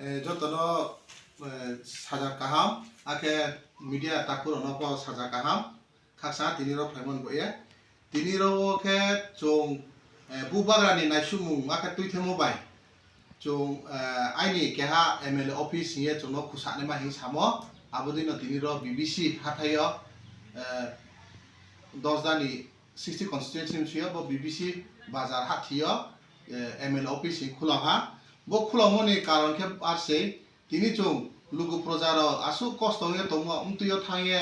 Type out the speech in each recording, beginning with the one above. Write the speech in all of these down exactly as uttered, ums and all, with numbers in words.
Eh, jotono, eh, sajak kaham, akhe media takhurokno bo sajak kaham, khaksa tini rok phaimani bo ye. Tini rok o khe chwng, eh, bubagrani naisumung akhe tuithemo bai chwng, eh, aini keha M L A office hingye chwngno khusanaima hing samo, abo dino tini rok B B C hathaio, eh, Dosdani sixty constituency ni swiyo bo B B C bazar hathio, eh, M L A office hing khulangha. Bo khulangmani karon khe arsei, tini chwng lugu proja rok aswk kosto wngwi tongo, amtwio thangye,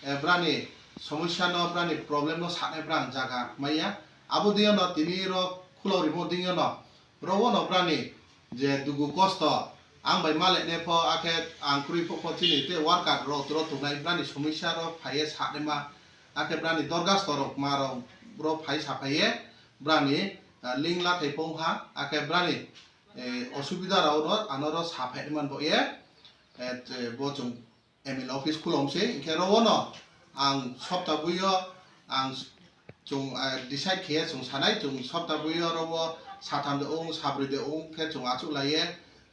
eh, brani somosya no, brani problem no sanai brang jaga maya. Abo dino tini rok khulok rimo dino no, rogo no brani je dugu kosto ang bai malai ne pho, akhe ang kwrwi pho pho chini te worker rok turo tongnai brani somosya rok phaiye sanai ma, akhe brani dorgasto rok ma rok bro phai saphaiye brani, ah, link lathai pho wngkha, akhe brani, eh, osubida rok no ano ro saphai man bo ye, eh, te bo chwng M L A office khulom se, hinkhe ro ono ang sopta buio ang chwng, eh, decide khe chwng sanai, chwng sopta buio ro bo satham de ong, sabrwi de ong khe chwng achuk laiye,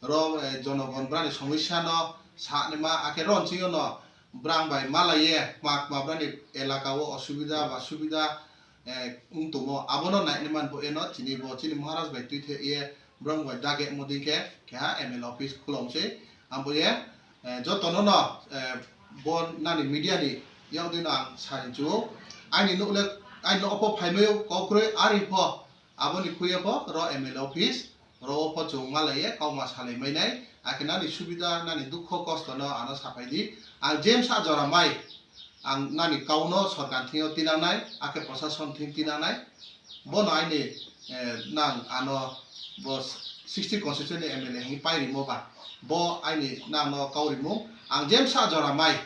ro, eh, jonogon brani somosya no sanima, akhe ro nching no brang bai malaiye, kma kma brani elaka o osubida ba subida, eh, wng tongo, abono nainai man bo eno chini bo chini Maharaj bai twi the ye borok bai dage moding khe keha M L A office khulom se. Ang bo ye, eh, jotono no, eh, bo nani media ni yak dino ang sai chu aini nuk le aini nok pho phaimai kok kwrwi ari pho aboni khuye pho ro M L A office ro pho chwng malaiye kauma salai mainai, akhe nani subida nani dukho kosto no ano sapai di. Ang James a jora mai ang nani kauno sorkar thwngyo tinangnai, akhe prosason thwng tinangnai, bono aini, eh, nang ano bo sixty constituency ni M L A hwnwi pai rimo ba, bo aini nangno kau rimung, ang James a jora mai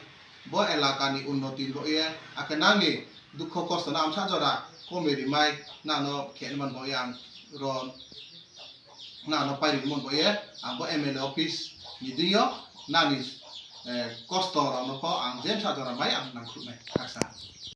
bo elaka ni unnoti bo ye, akhe nangni dukho kosto no amsa jora komoi rimai nangno khe man bo ye ang ro nangno pairwi mon bo ye, ang bo M L A office ni dingyo nangni, eh, kosto rokno pho ang James a jora mai ang nangkhuknai khaksa.